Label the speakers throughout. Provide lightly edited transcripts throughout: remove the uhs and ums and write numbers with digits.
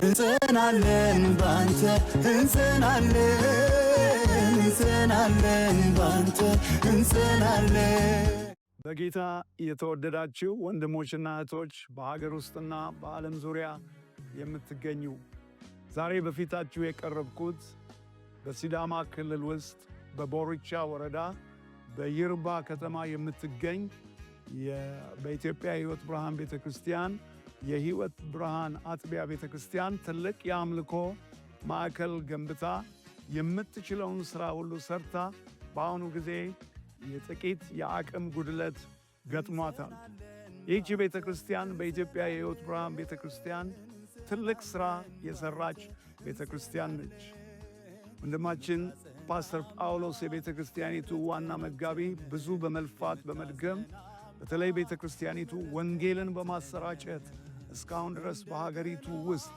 Speaker 1: እንጸናለን ባንተ፣ እንጸናለን፣ እንጸናለን ባንተ፣ እንጸናለን።
Speaker 2: በጌታ የተወደዳችሁ ወንድሞችና እህቶች፣ በሀገር ውስጥና በዓለም ዙሪያ የምትገኙ፣ ዛሬ በፊታችሁ የቀረብኩት በሲዳማ ክልል ውስጥ በቦሪቻ ወረዳ በይርባ ከተማ የምትገኝ በኢትዮጵያ የሕይወት ብርሃን ቤተ ክርስቲያን የሕይወት ብርሃን አጥቢያ ቤተ ክርስቲያን ትልቅ የአምልኮ ማዕከል ገንብታ የምትችለውን ሥራ ሁሉ ሰርታ በአሁኑ ጊዜ የጥቂት የአቅም ጉድለት ገጥሟታል። ይህቺ ቤተ ክርስቲያን በኢትዮጵያ የሕይወት ብርሃን ቤተ ክርስቲያን ትልቅ ሥራ የሠራች ቤተ ክርስቲያን ነች። ወንድማችን ፓስተር ጳውሎስ፣ የቤተ ክርስቲያኒቱ ዋና መጋቢ፣ ብዙ በመልፋት በመድገም በተለይ ቤተ ክርስቲያኒቱ ወንጌልን በማሰራጨት እስካሁን ድረስ በሀገሪቱ ውስጥ፣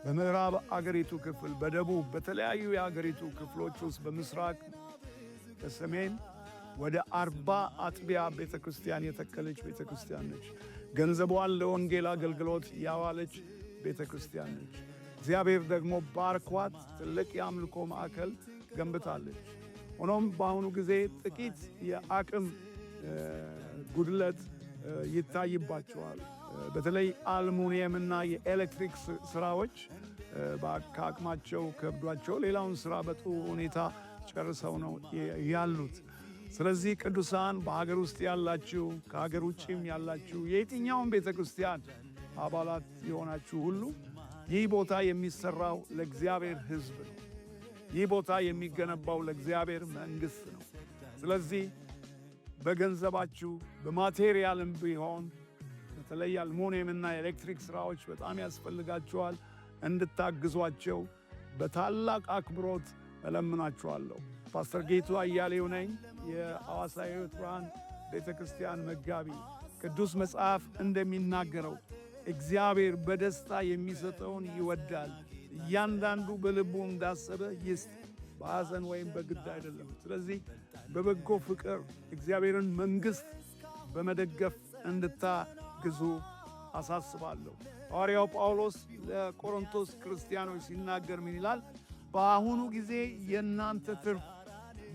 Speaker 2: በምዕራብ አገሪቱ ክፍል፣ በደቡብ፣ በተለያዩ የአገሪቱ ክፍሎች ውስጥ፣ በምስራቅ፣ በሰሜን ወደ 40 አጥቢያ ቤተ ክርስቲያን የተከለች ቤተ ክርስቲያን ነች። ገንዘቧን ለወንጌል አገልግሎት ያዋለች ቤተ ክርስቲያን ነች። እግዚአብሔር ደግሞ ባርኳት ትልቅ የአምልኮ ማዕከል ገንብታለች። ሆኖም በአሁኑ ጊዜ ጥቂት የአቅም ጉድለት ይታይባቸዋል። በተለይ አልሙኒየምና የኤሌክትሪክ ስራዎች ከአቅማቸው ከብዷቸው ሌላውን ስራ በጥሩ ሁኔታ ጨርሰው ነው ያሉት። ስለዚህ ቅዱሳን፣ በሀገር ውስጥ ያላችሁ፣ ከሀገር ውጭም ያላችሁ፣ የየትኛውም ቤተ ክርስቲያን አባላት የሆናችሁ ሁሉ ይህ ቦታ የሚሰራው ለእግዚአብሔር ሕዝብ ነው። ይህ ቦታ የሚገነባው ለእግዚአብሔር መንግሥት ነው። ስለዚህ በገንዘባችሁ በ material ም ቢሆን፣ በተለይ አልሙኒየምና የኤሌክትሪክ ስራዎች በጣም ያስፈልጋቸዋል፣ እንድታግዟቸው በታላቅ አክብሮት እለምናችኋለሁ። ፓስተር ጌቱ አያሌው ነኝ፣ የሐዋሳ የሕይወት ብርሃን ቤተ ክርስቲያን መጋቢ። ቅዱስ መጽሐፍ እንደሚናገረው እግዚአብሔር በደስታ የሚሰጠውን ይወዳል። እያንዳንዱ በልቡ እንዳሰበ ይስጥ፣ በሐዘን ወይም በግድ አይደለም። ስለዚህ በበጎ ፍቅር እግዚአብሔርን መንግሥት በመደገፍ እንድታግዙ አሳስባለሁ። ሐዋርያው ጳውሎስ ለቆሮንቶስ ክርስቲያኖች ሲናገር ምን ይላል? በአሁኑ ጊዜ የእናንተ ትርፍ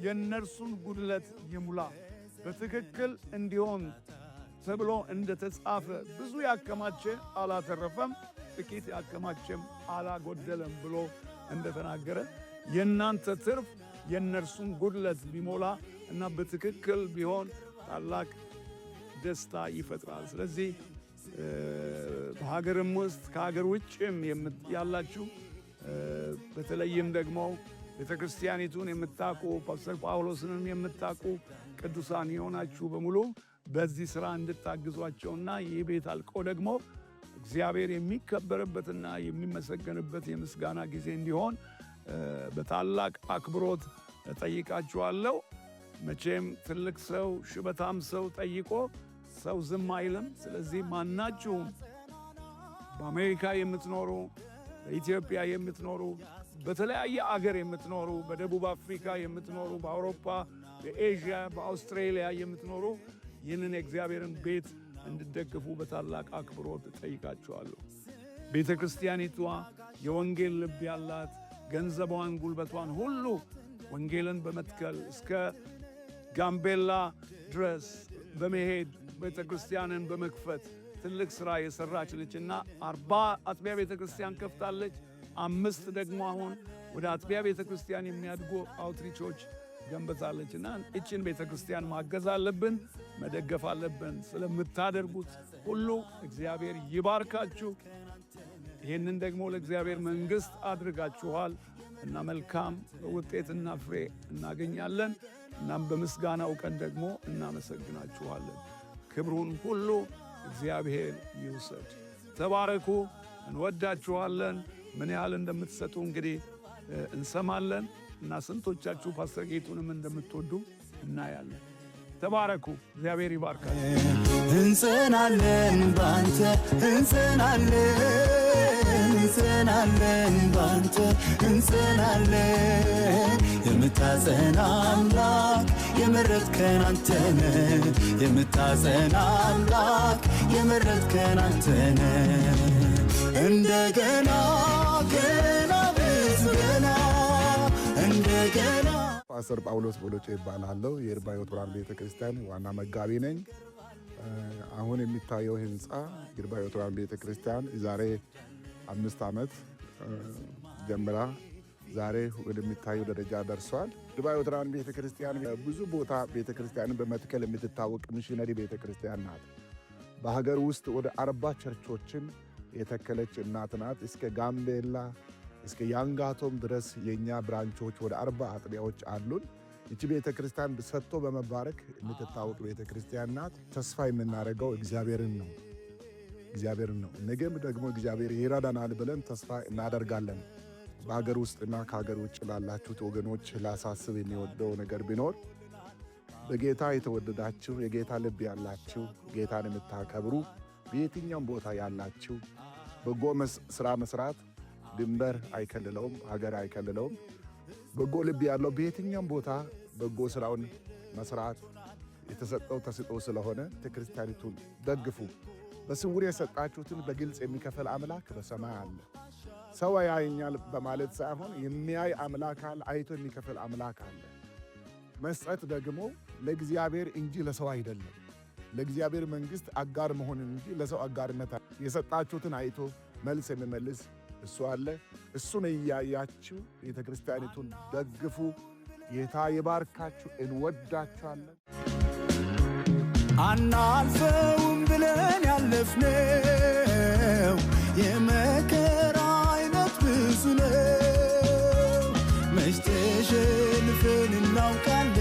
Speaker 2: የእነርሱን ጉድለት ይሙላ፣ በትክክል እንዲሆን ተብሎ እንደተጻፈ ብዙ ያከማቸ አላተረፈም፣ ጥቂት ያከማቸም አላጎደለም ብሎ እንደተናገረ የእናንተ ትርፍ የእነርሱን ጉድለት ቢሞላ እና በትክክል ቢሆን ታላቅ ደስታ ይፈጥራል። ስለዚህ በሀገርም ውስጥ ከሀገር ውጭም ያላችሁ፣ በተለይም ደግሞ ቤተ ክርስቲያኒቱን የምታውቁ፣ ፓስተር ጳውሎስንም የምታውቁ ቅዱሳን የሆናችሁ በሙሉ በዚህ ሥራ እንድታግዟቸውና ይህ ቤት አልቆ ደግሞ እግዚአብሔር የሚከበርበትና የሚመሰገንበት የምስጋና ጊዜ እንዲሆን በታላቅ አክብሮት እጠይቃችኋለሁ። መቼም ትልቅ ሰው፣ ሽበታም ሰው ጠይቆ ሰው ዝም አይልም። ስለዚህ ማናችሁም በአሜሪካ የምትኖሩ፣ በኢትዮጵያ የምትኖሩ፣ በተለያየ አገር የምትኖሩ፣ በደቡብ አፍሪካ የምትኖሩ፣ በአውሮፓ፣ በኤዥያ፣ በአውስትሬሊያ የምትኖሩ ይህንን የእግዚአብሔርን ቤት እንድትደግፉ በታላቅ አክብሮት እጠይቃችኋለሁ። ቤተ ክርስቲያኒቷ የወንጌል ልብ ያላት ገንዘቧን፣ ጉልበቷን ሁሉ ወንጌልን በመትከል እስከ ጋምቤላ ድረስ በመሄድ ቤተ ክርስቲያንን በመክፈት ትልቅ ሥራ የሠራች ነችና 40 አጥቢያ ቤተ ክርስቲያን ከፍታለች። አምስት ደግሞ አሁን ወደ አጥቢያ ቤተ ክርስቲያን የሚያድጉ outreach ኦች ገንብታለች እና እችን ቤተ ክርስቲያን ማገዝ አለብን፣ መደገፍ አለብን። ስለምታደርጉት ሁሉ እግዚአብሔር ይባርካችሁ። ይህንን ደግሞ ለእግዚአብሔር መንግሥት አድርጋችኋል እና መልካም ውጤትና ፍሬ እናገኛለን። እናም በምስጋናው ቀን ደግሞ እናመሰግናችኋለን። ክብሩን ሁሉ እግዚአብሔር ይውሰድ። ተባረኩ። እንወዳችኋለን። ምን ያህል እንደምትሰጡ እንግዲህ እንሰማለን እና ስንቶቻችሁ ፓስተር ጌቱንም እንደምትወዱ እናያለን። ተባረኩ። እግዚአብሔር ይባርካችሁ።
Speaker 1: እንጸናለን ባንተ፣ እንጸናለን፣ እንጸናለን ባንተ፣ እንጸናለን። የምታጸና አምላክ የመረጥከን አንተነ፣ የምታጸና አምላክ የመረጥከን አንተነ፣ እንደገና።
Speaker 3: ፓስተር ጳውሎስ ቦሎጬ እባላለሁ። የይርባ ሕይወት ብርሃን ቤተ ክርስቲያን ዋና መጋቢ ነኝ። አሁን የሚታየው ህንፃ ይርባ ሕይወት ብርሃን ቤተ ክርስቲያን የዛሬ 5 ዓመት ጀምራ ዛሬ ወደሚታየው ደረጃ ደርሷል። ይርባ ሕይወት ብርሃን ቤተ ክርስቲያን ብዙ ቦታ ቤተ ክርስቲያንን በመትከል የምትታወቅ ሚሽነሪ ቤተ ክርስቲያን ናት። በሀገር ውስጥ ወደ 40 church ኦችን የተከለች እናት ናት። እስከ ጋምቤላ፣ እስከ ያንጋቶም ድረስ የእኛ branch ኦች ወደ 40 አጥቢያዎች አሉን። ይቺ ቤተ ክርስቲያን ሰጥቶ በመባረክ የምትታወቅ ቤተ ክርስቲያን ናት። ተስፋ የምናደርገው እግዚአብሔርን ነው፣ እግዚአብሔርን ነው። ነገም ደግሞ እግዚአብሔር ይረዳናል ብለን ተስፋ እናደርጋለን። በሀገር ውስጥና ከሀገር ውጭ ላላችሁት ወገኖች ላሳስብ የምወደው ነገር ቢኖር፣ በጌታ የተወደዳችሁ፣ የጌታ ልብ ያላችሁ፣ ጌታን የምታከብሩ፣ በየትኛውም ቦታ ያላችሁ፣ በጎ ስራ መስራት ድንበር አይከልለውም፣ ሀገር አይከልለውም። በጎ ልብ ያለው በየትኛውም ቦታ በጎ ስራውን መስራት የተሰጠው ተሰጥኦ ስለሆነ ቤተክርስቲያኒቱን ደግፉ። በስውር የሰጣችሁትን በግልጽ የሚከፍል አምላክ በሰማይ አለ። ሰው ያየኛል በማለት ሳይሆን የሚያይ አምላክ አለ፣ አይቶ የሚከፍል አምላክ አለ። መስጠት ደግሞ ለእግዚአብሔር እንጂ ለሰው አይደለም። ለእግዚአብሔር መንግሥት አጋር መሆን እንጂ ለሰው አጋርነት፣ የሰጣችሁትን አይቶ መልስ የሚመልስ እሱ አለ። እሱን እያያችሁ ቤተ ክርስቲያኒቱን ደግፉ። ጌታ ይባርካችሁ። እንወዳችኋለን።
Speaker 1: አናልፈውም ብለን ያለፍነው የመከራ አይነት ብዙ ነው። መች ተሸንፈን እናውቃለን፣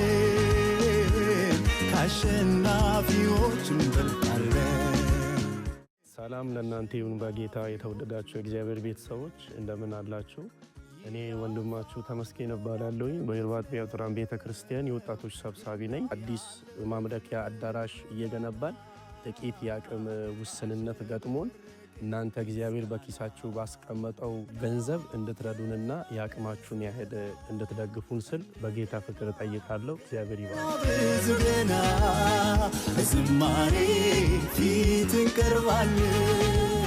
Speaker 1: ከአሸናፊዎች እንበልጣለን።
Speaker 4: ሰላም ለእናንተ ይሁን። በጌታ የተወደዳችሁ የእግዚአብሔር ቤተሰቦች፣ እንደምን አላችሁ? እኔ ወንድማችሁ ተመስገን እባላለሁኝ። በይርባ አጥቢያ ብርሃን ቤተ ክርስቲያን የወጣቶች ሰብሳቢ ነኝ። አዲስ ማምለኪያ አዳራሽ እየገነባን ጥቂት የአቅም ውስንነት ገጥሞን እናንተ እግዚአብሔር በኪሳችሁ ባስቀመጠው ገንዘብ እንድትረዱንና የአቅማችሁን ያህል እንድትደግፉን ስል በጌታ ፍቅር እጠይቃለሁ። እግዚአብሔር ይባርክ።
Speaker 1: ብዙ ገና በዝማሬ ፊት እንቀርባለን።